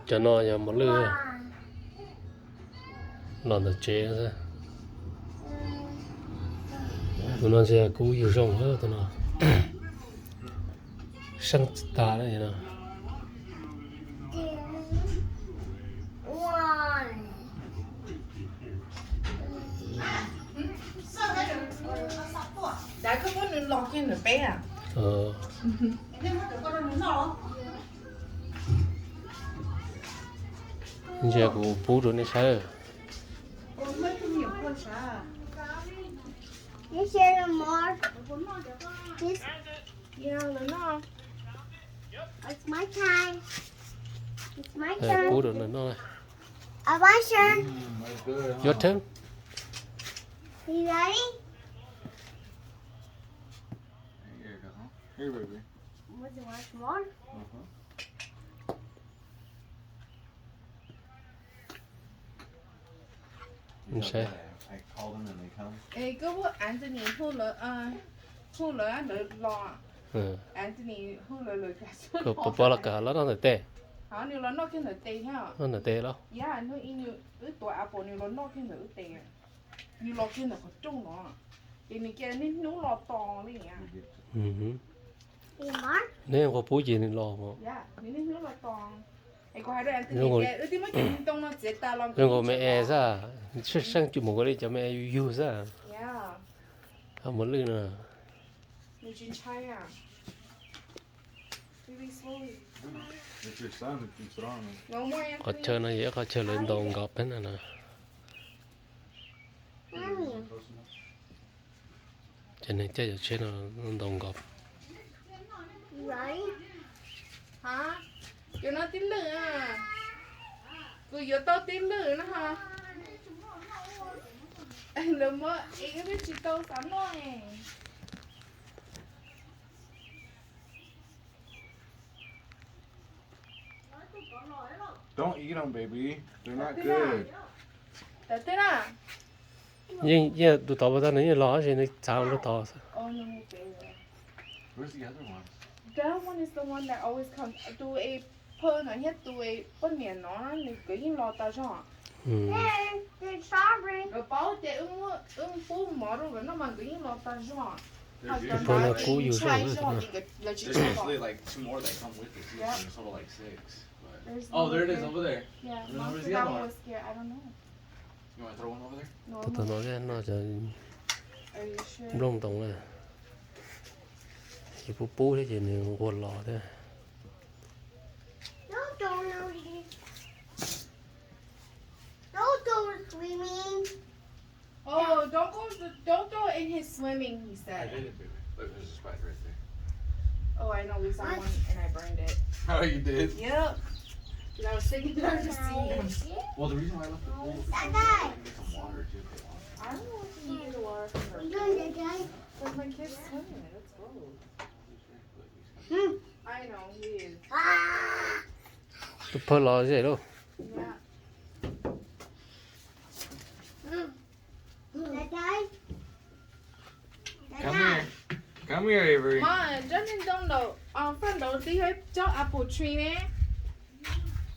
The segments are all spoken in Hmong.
Cov no yog mos lwj los ntawm tsev xwb. Tus no ntshe kub yug zoo, tus no seej tag no. Dav, koj muab nws los kiag ntawm peb a. Ntsia kuv pub rau nej saib. Pub rau nws noj. Your turn. You ready? Here, baby. Want some more? Es koj pub Anthony hu lawv, hu lawv, lawv los. Anthony hu lawv, lawv kav, pov los kav los noj ntawm tes. Nws los noj kiag ntawm tes thiab. Noj ntawm tes los? Ya, nws, wb tuav apple nws los noj kiag ntawm wb tes. Nws los kiag ntawm qhov rooj no, ces nws cia niaj hnub los tos li. Neb ua pub ces nws los. Zoo nkaus me es xwb, seej cus mus ua li cov me es yug yug xwb. Mos lwj no. Qhov chaw no yog ib qhov chaw lawv ntaus nkos peb na no. Ces nws caij cov tsheb no ntaus nkos. Cov no tib lwm, kuv yuav tau tib lwm no. Lawv muab es twb tsis tau xav noj. Don't eat them, baby. They're not good. Yeej, yeej tus tod pas tag nws yeej los tab sis nws txhav lub tod xwb. Where's the other one? That one is the one that always comes. Tus es phawj no thiab tus es poj niam no nws nkawd yeej los tas zog. Nkawd paub tias wb pub mov rau nkawd noj mas nkawd yeej los tas zog. Tus phawj no kub yug zog. There's usually like two more that come with it too, so it's total like six. But oh, there it is over there. Remember the other one? Tus no noj cov nplooj ntoo na. Ces pub pub thiab ces nws nquag los thiab. Don't go swimming. Oh, don't go, don't go in his swimming, he said. I did it, baby. Look, there's a spot right there. Oh, I know, we saw one and I burned it. Oh, you did? Yep. 'Cause I was sitting there just seeing him. Well, the reason why I left the pool is so that I can get some water too if they want. I don't know if you need the water from her pool. 'Cause my kid's swimming. Let's go. I know, he is. Tus phawj los ze lauj. Yeah. Come here. Come here, Avery. Mas, cov niag ntoo ntawm faj ntawd twb yog ib tsob apple tree ne.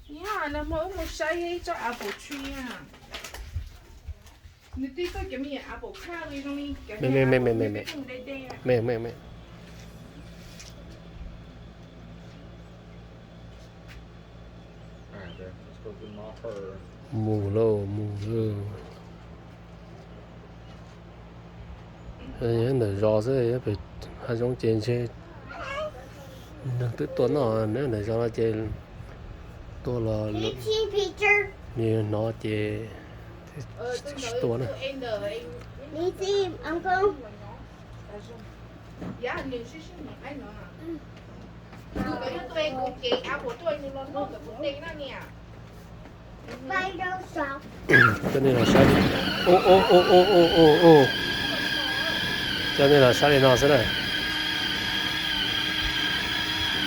Yog, nag hmo wb mus saib yog ib tsob apple tree na. Nws twb txawj cov me nyuam apple crab li zoo li cov me me me me me me me me me. Mus lauj, mus lauj. Ntawm zos xwb, pem hav zoov ces ntshe neeg twb tuaj noj, ntawm zos no ces tuaj los nws hnov ces tsis tuaj na. Coj nej los saib li, coj nej los saib li no xwb na.